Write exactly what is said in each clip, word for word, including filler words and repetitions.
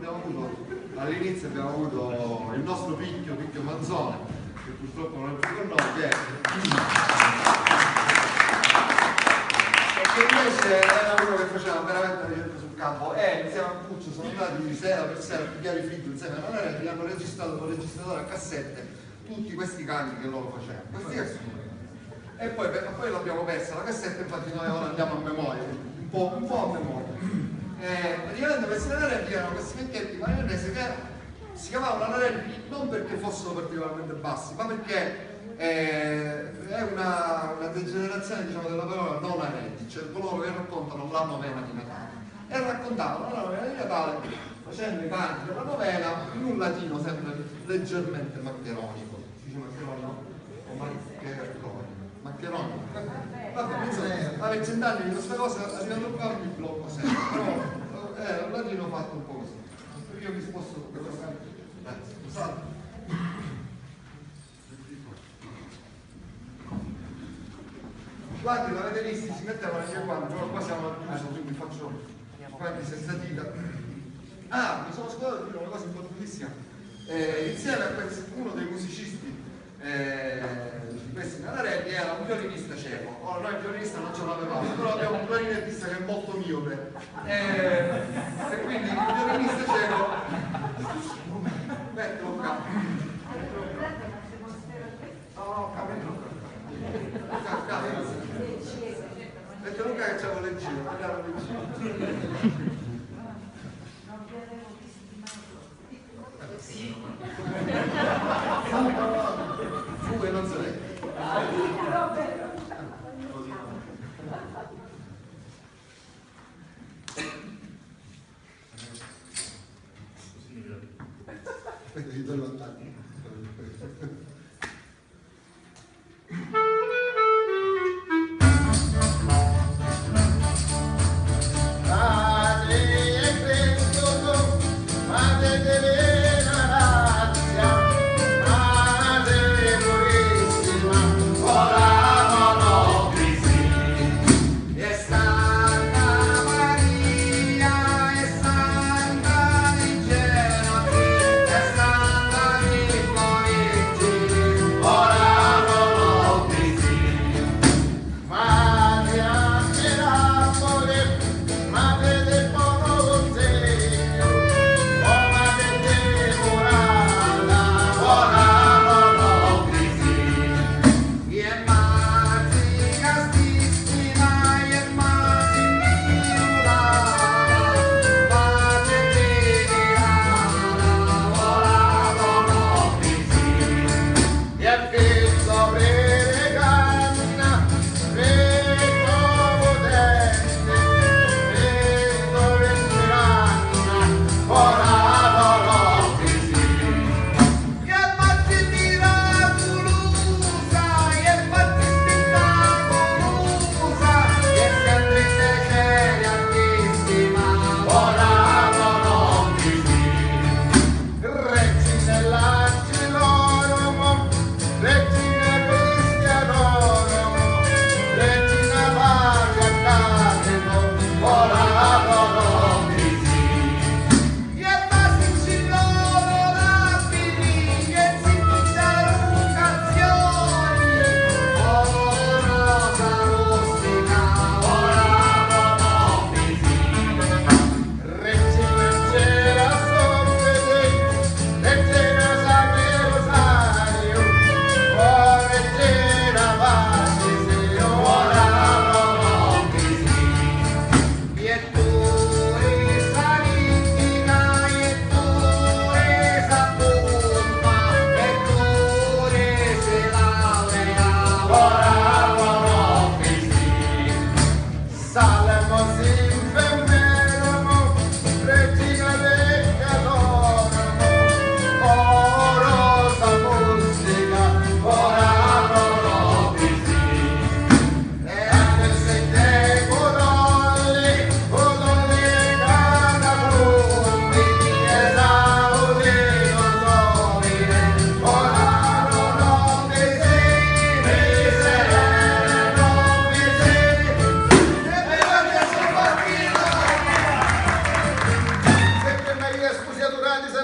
Abbiamo avuto, all'inizio abbiamo avuto il nostro Picchio, Picchio Manzoni, che purtroppo non è più con noi, che è, e che invece era uno che faceva veramente la ricerca sul campo, e insieme a Puccio sono andati di sera per sera a pigliare i feed insieme alla Narelli, hanno registrato con il registratore a cassette tutti questi canti che loro facevano. Questi canti. E poi, e poi l'abbiamo persa la cassetta, infatti noi ora andiamo a memoria, un po', un po' a memoria. E praticamente questi canti erano questi vecchietti maionese che si chiamavano Narelli non perché fossero particolarmente bassi, ma perché eh, è una, una degenerazione, diciamo, della parola non arelli, cioè coloro che raccontano la novena di Natale. E raccontavano la novena di Natale facendo i canti della novena in un latino sempre leggermente maccheronico. Si dice maccheronico o maccheronico? Maccheronico. Vabbè, insomma, a vecchianni di questa cosa, arrivando qua mi blocco sempre. Però eh, è un latino fatto un po' così. Io mi sposto. Dai, scusate. Guardi, l'avete visti, si mettevano anche quando, però qua siamo al chiuso, quindi faccio avanti senza dita. Ah, mi sono scordato di dire una cosa importantissima. Eh, insieme a questo, uno dei musicisti eh, di questi Canarelli era un violinista cieco. Ora noi il violinista non ce l'avevamo, però abbiamo un clarinettista che è molto miope. Eh, e quindi il violinista cieco, mettilo qua. No, no, capito. Metto Luca che c'è leggero, andava leggero. Sì. Fu e non so. Aspetta, ti do l'ottanta.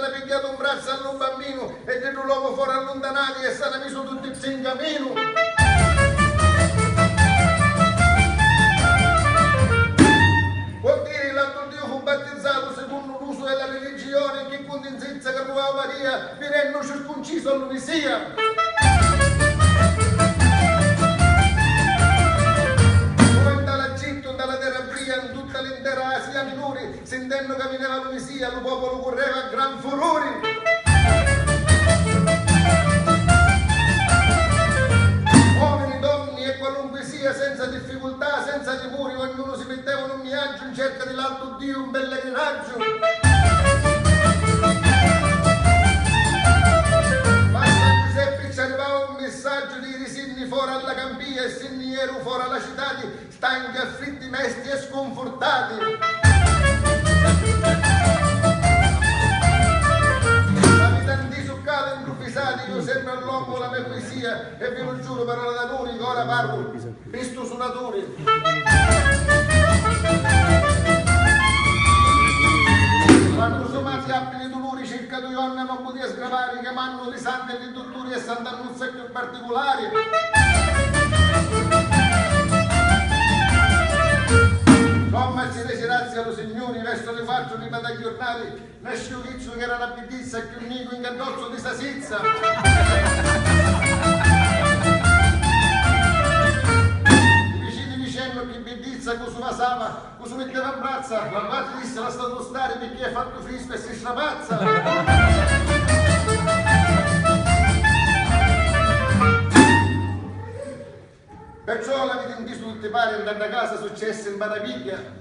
pigghiatu 'n brazzu a lu bamminu e di ddu locu fora alluntanati e s'ana misu tutti tri 'n caminu. Vuol diri, l'altru Diu fu battizatu secunnu l'usu e la religioni, chi cuntinzizza ca truvau Maria virennu circuncisu a lu Misia. Poi nta l'Aggittu, nta la terra bria, in tutta l'intera Asia Minuri, sintennu ca vineva lu Misia, lu populu curreva a gran fururi. Omini, donni e qualunqui sia, senza difficultà, senza timuri, ognunu si mitteva in un viaggio in cerca di l'altu Diu, un pellegrinaggiu. Ma San Giuseppi ci arrivava un messaggio di irisinni fora alla campia e sinni ieri fora alla città di stanchi, afflitti, mesti e scunfurtati. L'aviti ntisu ccà l'impruvisati, iu sempri allongu la me puisia e vi lu giuru, parola d'anuri, ca ora parru pi stu sunaturi. Quannu sumati appi li duluri, circa dui onna non putia sgravari, chiamannu li santi e li dutturi e Sant'Annuzza è chiù particulari. Comma ci reci grazia lu Signuri, versu li quattru prima d'agghiurnari, nasciu chizzu chi era na biddizza, chiù nicu incaddozzu di sasizza. Vicini dicennu chi biddizza cu su vasava, cu su mitteva 'n brazza, la quatri dissi: "Lassalu stari, picchì è fattu friscu e si strapazza." Perciò l'aviti ntisu tutti pari, nta dda casa successi maravigghia.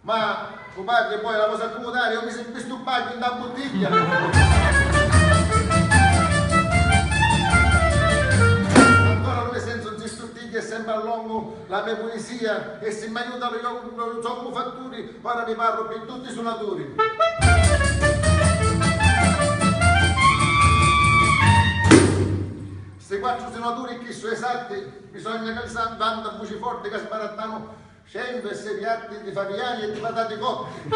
Ma, cupatri, e poi la cosa a cumudari, iu misi pi stu bagnu nta buttigghia. Ancora lu me sensu nzi stuttigghia e sempri allongu la me puisia, e si m'aiuta lu, lu, lu sommu fatturi, ora vi parru pi tutti i sunaturi. Sti quattru sunaturi chi su esatti, bisogna ca li sa-, vanta a vuci forti ca sbarattanu centu e sei piatti di faviani e di patati cotti.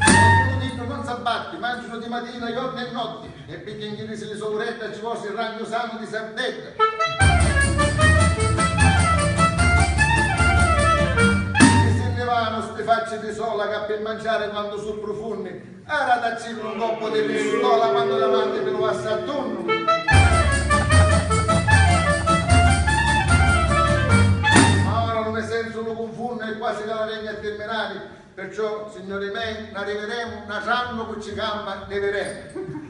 Ognunu di iddu non s'abbatti, mangianu di matina, jornu e notti, e pi chinchirisi li so uredda ci vosi ragnu sanu di sardedda. E si nni vanu sti facci di sola ca pi manciari quantu su prufunni, arataccillu un coppu di pistola quannu davanti mi lu vassa a tunnu. Ma ora lu me sensu lu cunfunnu e quasi ca la vegnu a tirminari, perciò, signori mei, n'arriviremu, n'autru annu cu ci campa ni viremu.